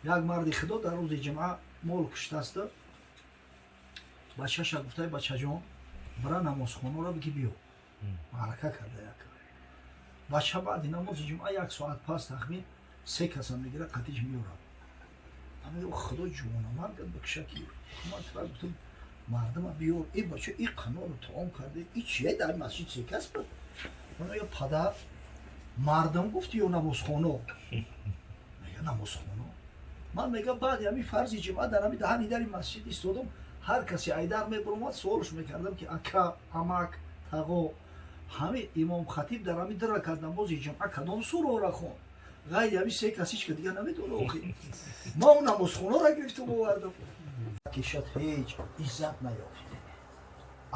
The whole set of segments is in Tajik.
Як марди худо дар рӯзи ҷумъа мол куштааст. Бачаша гуфтай: «Бачаҷон, бира, намозхонаро биги, биё». Маърака карда як бача баъди намози ҷумъа як соат пас тахмин се каса мегира, қатиш меорад. Худо ҷонамарг бикша, ки ман тра гуфтам: «Мардума биёр, и бача и қаноро таом карде, и чие дар масҷид се кас буд?» Ё падар, мардум гуфти ё намозхоно? Мега: «Намозхоно». Ман мега, баъди ҳами фарзи ҷумъа дар ҳами даҳани дари масҷид истодам. Ҳар касе айдар мебуромад, суолш мекардам, ки ака, амак, тағо, ҳами имом хатиб дар ҳами ду ракат намози ҷумъа кадом сураро хон? Ғайри ҳами се кас ҳеч ка дига намедона. Охи ма он намозхонаро гирифтам, овардам. Кишад ҳеҷ иззат наёфт.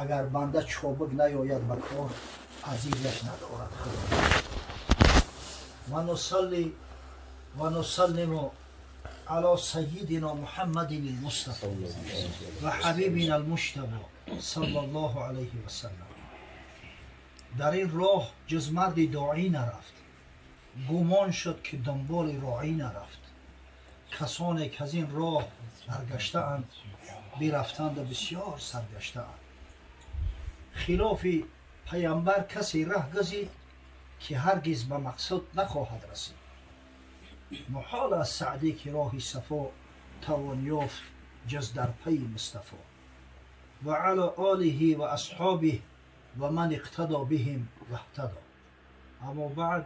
Агар банда чобук наёяд ба кор, азизаш надорад худо. ونصلي ونسلم على سيدنا محمد المصطفى وحبيبنا المجتبى صلى الله عليه وسلم. Дар ин роҳ ҷуз марди доӣ нарафт, гумон шуд, ки дунболи роӣ нарафт. Касоне ки аз ин роҳ баргаштаанд, бирафтанду бисёр саргаштаанд. Хилофи паямбар касе раҳ газид, ки ҳаргиз ба мақсуд нахоҳад расид. Муҳол аст, Саъдӣ, ки роҳи сафо тавон ёфт ҷуз дар пайи Мустафо ва ало олиҳи ва асҳобиҳ ва ман иқтадо биҳим ваҳтадо. Аммо баъд,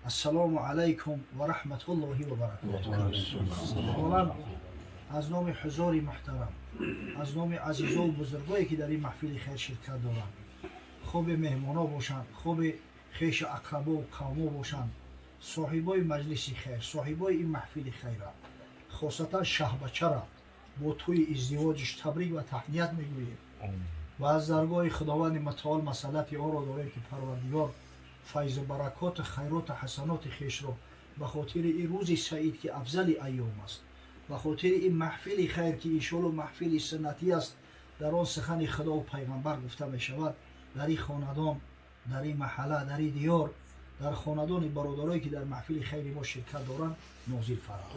ассалому алайкум ва раҳматуллоҳи ва баракотуҳ. Аввалан, аз номи ҳузури муҳтарам, аз номи азизову бузургое, ки дар ин маҳфили хайр ширкат доранд, хуби меҳмоно бошанд, хуби хешу ақрабову қавмо бошанд, соҳибои маҷлиси хайр, соҳибои ин маҳфили хайра, хосатан шаҳбачара бо тӯи издивоҷиш табрик ва таҳният мегӯем ва аз даргоҳи Худованди Мутаол масъалати онро дорем, ки Парвардигор файзу баракоту хайроту ҳасаноти хешро ба хотири ин рӯзи саид, ки афзали айём аст, ба хотири ин маҳфили хайр, ки иншоалло маҳфили суннатӣ аст, дар он сухани Худову пайғамбар гуфта мешавад, дар ин хонадон, дар ин маҳалла, дар ин диёр, дар хонадони бародарое, ки дар маҳфили хайри мо ширкат доранд, нозил фармо.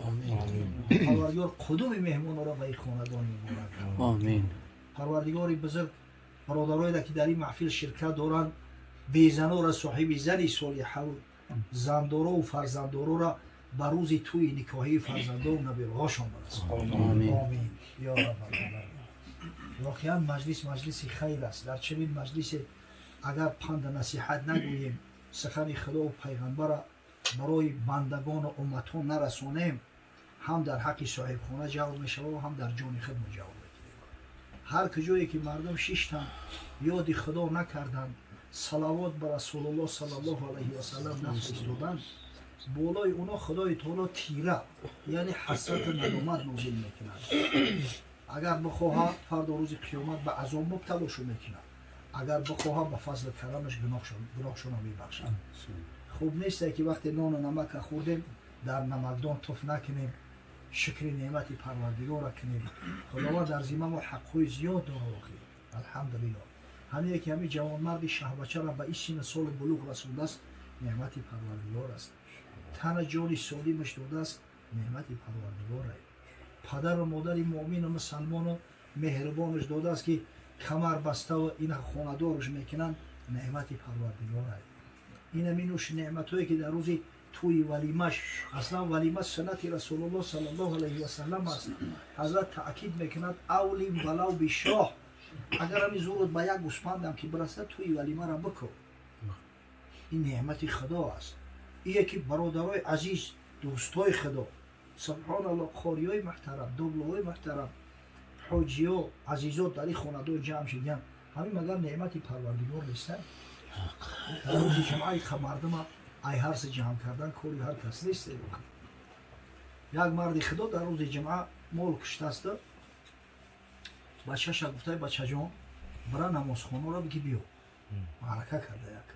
Парвардигор қудуми меҳмонро ба ин хонадон муборак. Парвардигори бузург бародароеро, ки дар ин маҳфил ширкат доранд, безанора соҳиби зани солиҳаву зандорову фарзандорора ба рӯзи тӯи никоҳии фарзандору набираҳошон барасонад. Омин ё раббалоламин. Воқеан, маҷлис маҷлиси хайр аст. Дар чунин маҷлисе агар панда насиҳат нагӯем, сухани Худову пайғамбара барои бандагону умматҳо нарасонем, ҳам дар ҳаққи соҳибхона ҷавр мешавад ва ҳам дар ҷони худ мо ҷавр мекунем. Ҳар куҷое ки мардум шиштанд, ёди Худо накарданд, салавот ба Расулуллоҳ саллаллоҳу алайҳи васалам нафиристоданд, болои оно Худои Таоло тира, яъне ҳасрату надомат нозил мекунад. Агар бихоҳад, фардо рӯзи қиёмат ба азоб мубталошу мекунад, агар бихоҳад, ба фазли карамаш гуноҳшонро мебахшад. Хуб несте, ки вақте нону намака хӯрдем, дар намакдон туф накунем, шукри неъмати Парвардигора кунем. Худованд дар зимма мо ҳаққҳои зиёд дорад. Охир, алҳамдулилло, ҳамие ки ҳамин ҷавонмарди шаҳбачара ба ин синну соли булуғ расондааст, неъмати Парвардигор аст. Тана ҷони солимаш додааст, неъмати Парвардигор. Падару модари муъмину мусалмону меҳрубонаш додааст, ки камар баставу ина хонадораш мекунанд, неъмати Парвардигор. Ина минуш неъматҳое, ки дар рӯзи тӯи валимаш. Аслан валима суннати Расулуллоҳ саллаллоҳу алайҳи васалам аст. Ҳазрат таъкид мекунад: أولم ولو بشاة. Агар ҳами зурут ба як гӯспандам ки бирасад, тӯи валимара бикун. Ин неъмати Худо аст. Ие ки бародарои азиз, дӯстои Худо, субҳоналло, қориёи муҳтарам, дублоҳои муҳтарам, ҳоҷиё, азизо дар ин хонадор ҷамъ шидиян, ҳамин магар неъмати Парвардигор нестанд? Дар рӯзи ҷумъаи мардума ай ҳарсе ҷамъ кардан кори ҳар кас нест. Як марди худо дар рӯзи ҷумъа мол куштааст. Бачаша гуфтай: «Бачаҷон, бира, намозхонаро биги, биё». Маърака карда як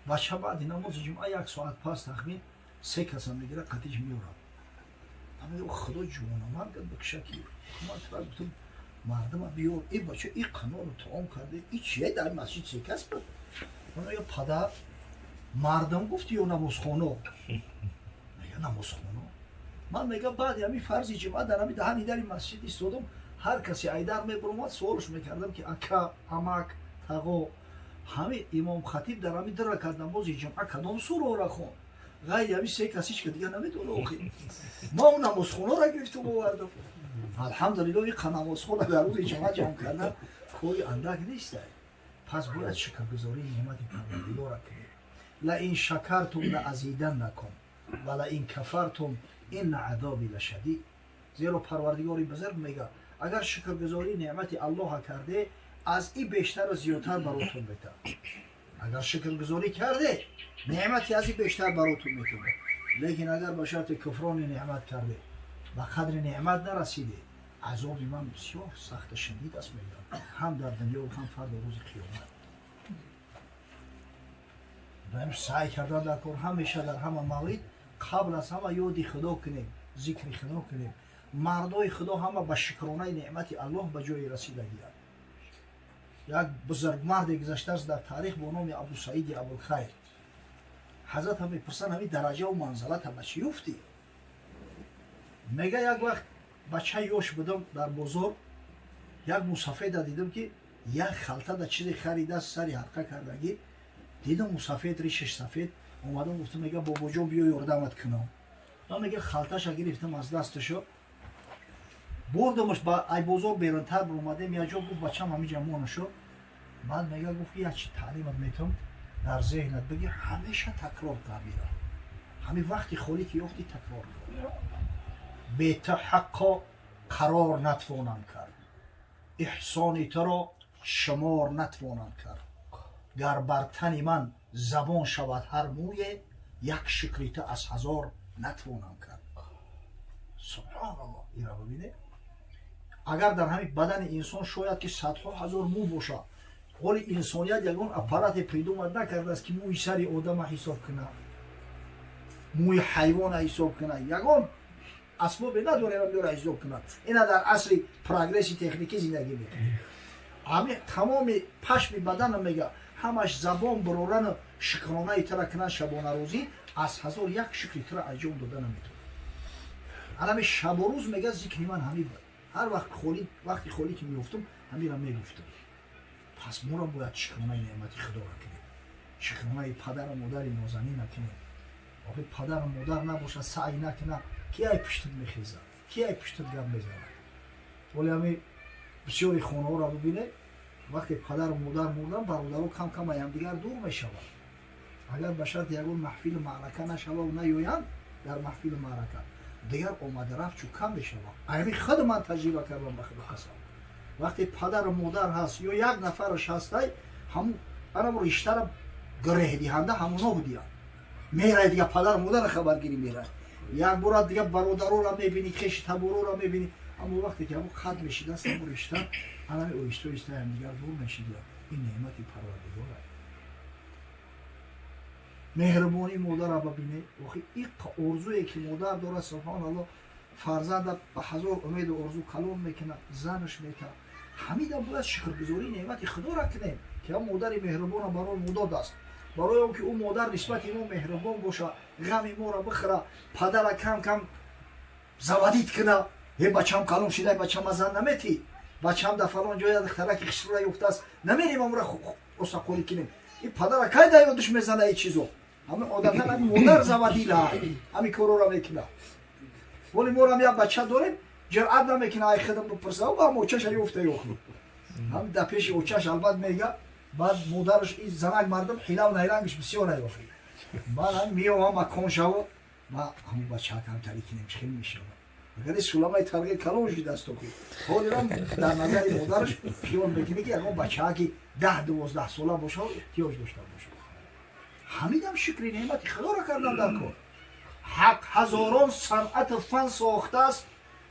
бача баъди намози ҷумъа як соат пас тахмин се каса мегира, қатиш меорад. Худо ҷонамарг бикша, ки ман тра гуфтам: «Мардума биёр, и бача и қаноро таом карде, и чие дар масҷид се кас буд?» Ё падар, мардум гуфти ё намозхоно? Мега: «Намозхоно». Ман мегам, баъди ҳамин фарзи ҷумъа дар ҳамин даҳани дари масҷид истодам, ҳар касе айдар мебуромад, суолш мекардам, ки ака, амак, тағо, ҳамин имом хатиб дар ҳамин ду ракат намози ҷумъа кадом сураро хонд? Ғайри ҳамин се кас ҳеч ка дига намедона. Охи ма он намозхонаро гирифтум, овардам. Алҳамдулилло, иқа намозхона дар рӯзи ҷумъа ҷамъ кардан кори андак нест. Пас бояд шукргузории неъмати Парвардигора кунем. لئن شكرتم لأزيدنكم ولئن كفرتم إن عذابي لشديد. Зеро Парвардигори бузург мега, агар шукргузории неъмати Аллоҳа карде, аз и бештару зиёдтар баротон метавад. Агар шукргузорӣ карде, неъмати аз и бештар баротон метавад. Лекин агар ба шарти куфрони неъмат карде, ба қадри неъмат нарасиде, азоби ман бисёр сахту шадид аст, мегӯям, ҳам дар дунё, ҳам фардо рӯзи қиёмат. Саъй кардан дар кор ҳамеша, дар ҳама маврид, қабл аз ҳама ёди Худо кунем, зикри Худо кунем. Мардои Худо ҳама ба шукронаи неъмати Аллоҳ ба ҷое расидагиянд. Як бузургмарде гузаштааст дар таърих бо номи Абусаиди Абулхайр. Ҳазрат ҳам мепурсанд, ҳамин дараҷаву манзалата ба чӣ ёфтӣ? Мега, як вақт бача ёш будам, дар бозор як мусафеда дидам, ки як халтада чизе харидааст, сари ҳалқа кардагӣ. Дидам, мусафед, ришаш сафед. Омадам, гуфтам, мега, бобоҷон, биё, ёрдамат кунам. Ман, мега, халташа гирифтам аз дасташо, бурдамаш ба ай бозор берунтар баромадем, як ҷо гуфт, бачам, ҳамиҷа монашо. Баъд, мега, гуфт, як чи таълимат метавам, дар зеҳнат бигир, ҳамеша такрор кардира, ҳамин вақти холӣ ки ёфтӣ, такрор кун: бе ту, Ҳаққо, қарор натвонам кард, эҳсони туро шумор натвонам кард. Гар бар тани ман забон шавад ҳар мӯе, як шукри ту аз ҳазор натвонам кард. Субҳоналлоҳ, ира бибине, агар дар ҳамин бадани инсон шояд ки садҳо ҳазор мӯ бошад, ҳоли инсоният ягон аппарате придумать накардааст, ки мӯи сари одама ҳисоб кунад, мӯи ҳайвона ҳисоб кунад. Ягон асбобе надорем мёра ҳисоб кунад. Ина дар асри прогресси техникӣ зиндагӣ мекунем. Ҳами тамоми пашми бадана, мега, ҳамаш забон бурорану шукронаи тура кунад шабонарӯзӣ, аз ҳазор як шукри тура анҷом дода наметавонад. Анами шабу рӯз, мега, зикри ман ҳамин буд. Ҳар вақт холӣ, вақти холӣ ки меёфтум, ҳамира мегуфтум. Пас моро бояд шукронаи неъмати Худоро кунем, шукронаи падару модари нозанина кунем. Охи падару модар набошад, саъй накунад, ки ай пуштат мехезад, ки ай пуштат гап мезанад? Вале ҳами бисёри хонаҳоро бибинед, вақте падару модар мурдан, бародаро кам кам аз ҳамдигар дур мешавад. Агар ба шарти ягон маҳфилу маърака нашававу наёянд дар маҳфилу маърака, дигар омадарафт чу кам мешавад. Ами худ ман таҷриба кардам, ба Худо қасам. Вақте падару модар ҳаст ё як нафараш ҳастай, ҳамун анам риштара гиреҳдиҳанда ҳамуно будиянд. Мерай, дига падару модара хабаргирӣ мерай, як бора дига бародароро мебинӣ, хеши табороро мебинӣ. Аммо вақте ки ҳамун қат мешидааст ҳамун ришта, анами оҳиста оҳиста ҳамдигар дур мешидия. Ин неъмати Парвардигора. Меҳрубонии модара бибине. Охи иқ орзуе ки модар дорад, субҳоналло, фарзанда ба ҳазор умеду орзу калон мекунад, занаш метавад. Ҳамида бояд шукргузории неъмати Худоро кунем, ки ҳам модари меҳрубона барои мо додааст. Барои он ки ӯ модар нисбати мо меҳрубон боша, ғами моро бихӯра, падара кам кам заводить куна: е, бачам калон шида, бачама зан наметӣ, бачам дар фалон ҷоя духтараки хишрура ёфтааст, намерем амра осақолӣ кунем? И падара кай да ёдиш мезана и чизо? Ҳамин одатан ҳами модар заводила, ҳамин корора мекуна. Воли морам як бача дорем, ҷуръат намекуна ай худам бипурса, ам очаша ёфта ёхт. Ҳам дар пеши очаш албат мега, баъд модараш и занак мардум ҳилав найрангиш бисёр наёфт. Баъд ҳам меомам макон шаво ва ҳамун бача камтари кинем, чӣ хел мешавад? Агар суламаи тарғи калон шудааст, охи ҳолирам дар назари модараш хиёл мекунӣ, ки ягон бачааки 10-12 сола боша, эҳтиёҷ дошта бошад. Ҳамидам шукри неъмати Худоро кардан дар кор. Ҳақ ҳазорон санъату фан сохтааст,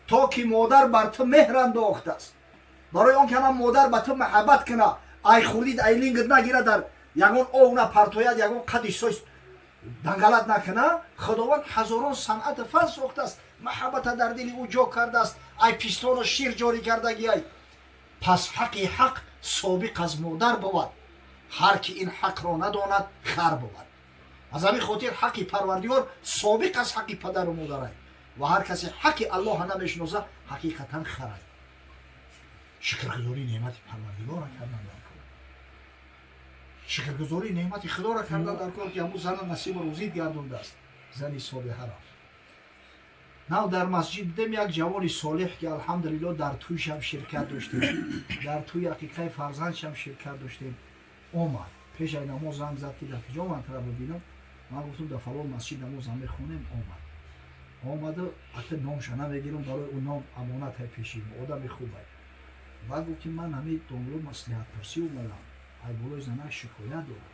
то ки модар бар ту меҳр андохтааст. Барои он ки ҳама модар ба ту маҳаббат куна, ай хурдид, ай лингит нагира, дар ягон ов напартояд, ягон қади сой дангалат накуна, Худованд ҳазорон санъату фан сохтааст, маҳаббата дар дили ӯ ҷо кардааст, ай пистону шир ҷорӣ кардагиай. Пас ҳаққи Ҳақ собиқ аз модар бувад, ҳар ки ин ҳақро надонад, хар бувад. Аз ҳамин хотир ҳаққи Парвардигор собиқ аз ҳаққи падару модарай. ва ҳар касе ҳаққи Аллоҳа намешиноса, ҳақиқатан харай. Шукргузории неъмати Парвардигора кардан дар кор, шукргузории неъмати Худоро кардан дар кор, ки ҳамун зана насибу рӯзит гардондааст, зани солиҳаро. Нав дар масҷид дидем як ҷавони солиҳ, ки алҳамдулилло дар тӯйшам ширкат доштем, дар тӯи ақиқаи фарзандшам ширкат доштем. Омад пешаи намоз, занг зад, ки дар куҷо ман тара бибинам. Ман гуфтам, дар фалон масҷид намозам мехонем. Омад, омаду ата номша намегирам, барои ӯ ном амонатай пеши одами хубай. Баъд гуфт, ки ман ҳамин домло маслиҳатпурсӣ омадам, ай болои занак шикоят дорам.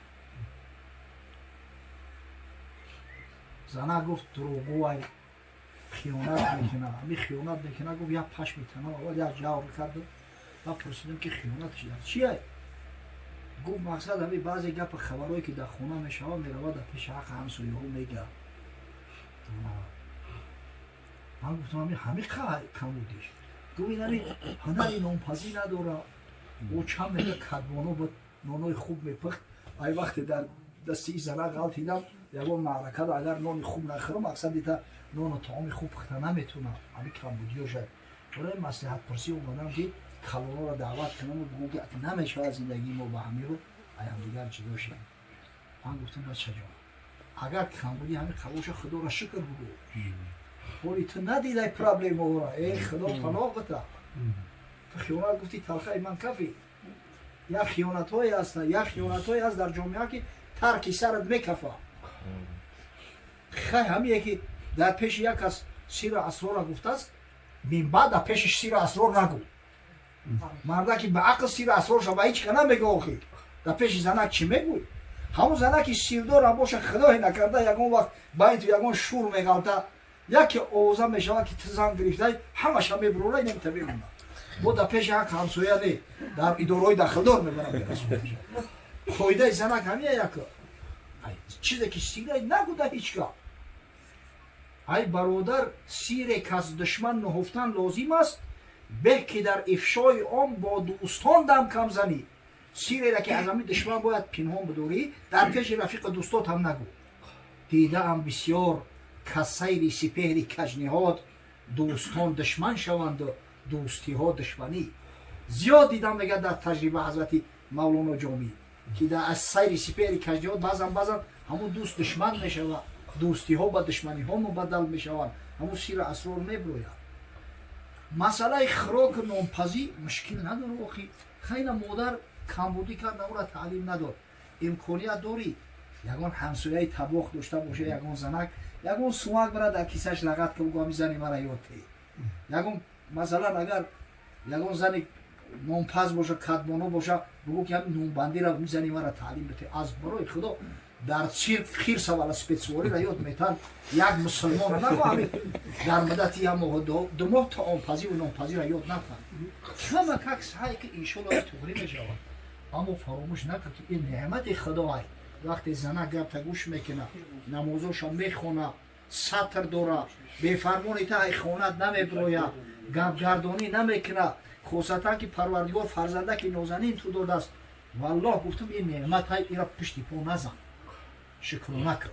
Занак, гуфт, дурӯғгӯай, хиёнат мекунад, ҳамин хиёнат мекунад. Гуфт, як пашми танам аввал як ҷавр карду, баъд пурсидам, ки хиёнатш дар чия? Гуфт, мақсад ҳамин баъзе гапи хабарое, ки дар хона мешавад, меравад дар пеши ҳаққи ҳамсояҳо мега. Ман гуфтам, ҳамин ҳамин камудиш? Гуфт, ин ҳамин ҳунари нонпазӣ надора. Ӯ чанд мега кадбоно буд, нонои хуб мепухт. Ай вақте дар дасти ин зана ғалтидам, ягон маъракада агар нони хуб нахӯрам, мақсад дита нону таоми хуб пухта наметунам. Ҳамин камбудиёша. Барои маслиҳатпурсӣ омадам, ки калонҳоро даъват кунаму бигӯм, ки намешавад зиндагии мо ба ҳамиру ай ҳамдигар ҷудо шем. Ман гуфтам, бачаҷон, агар камбудӣ ҳамин қабоша, Худоро шукр бигӯ. Ҳоли ту надидай проблемаҳоро, э Худо паноҳ бита. Ту хиёнат гуфти, талхаи ман кафи. Як хиёнатҳое ҳаста, як хиёнатҳое ҳаст дар ҷомеа, ки тарки сарат мекафа. Хай, ҳамие ки дар пеши як кас сиру асрорро гуфтааст, минбаъд дар пешиш сиру асрор нагӯ. Марда ки ба ақл сиру асрорша ба ҳеҷ ка намега. Охи дар пеши занак чӣ мегӯй? Ҳамун занаки сирдорам боша, худое накарда, ягон вақт байни ту ягон шур меғалта, яке овоза мешавад, ки ту зан гирифтай, ҳамаша мебурора, инамита мемонад. Бо дар пеши ҳақ ҳамсоя не, дар идораҳои дахлдор мебарам, мерасонад. Қоидаи занак ҳамия: як чизе ки сирай, нагӯ да ҳеҷ ка. Ай бародар, сире кас душман нуҳуфтан лозим аст, беҳ ки дар ифшои он бо дӯстон дам кам занӣ. Сирера ки аз ҳамин душман бояд пинҳон бидорӣ, дар пеши рафиқу дӯстот ҳам нагӯ. Дидаам бисёр, кас сайри сипеҳри кажниҳод дӯстон душман шаванду дӯстиҳо душманӣ. Зиёд дидам, мегӯяд, дар таҷриба ҳазрати Мавлоно Ҷомӣ, ки аз сайри сипеҳри кажниҳод баъзан баъзан ҳамун дӯст душман мешавад, дӯстиҳо ба душманиҳо мубаддал мешаванд, ҳамун сиру асрор меброяд. Масъалаи хӯроку нонпазӣ мушкил надорад. Охи хайна модар камбудӣ кард, ӯра таълим надод. Имконият дорӣ, ягон ҳамсояи табох дошта боша, ягон занак, ягон сумак бара дар кисаш лағат ка, бугӯ, ҳами зани мара ёд те. Ягон, масалан, агар ягон зани нонпаз боша, кадбоно боша, бугӯ, ки ҳами нонбандира зани мара таълим бите. Аз барои Худо, дар цирк хирса велосипедсувориро ёд метан, як мусулмон наго ҳами дар муддати як моҳ, 2 моҳ таомпазиву нонпазиро ёд натан. Ҳама как саҳай ки, иншолло, туғрӣ мешавад. Аммо фаромӯш накун, ки ин неъмати Худоай. Вақте зана гапта гӯш мекуна, намозоша мехона, сатр дора, бефармони та ай хонат намеброя, гапгардонӣ намекуна, хусатан ки Парвардигор фарзандаки нозанин ту додааст, валлоҳ, гуфтум, ин неъмат ҳай, ира пушти по назан, шукрона кун.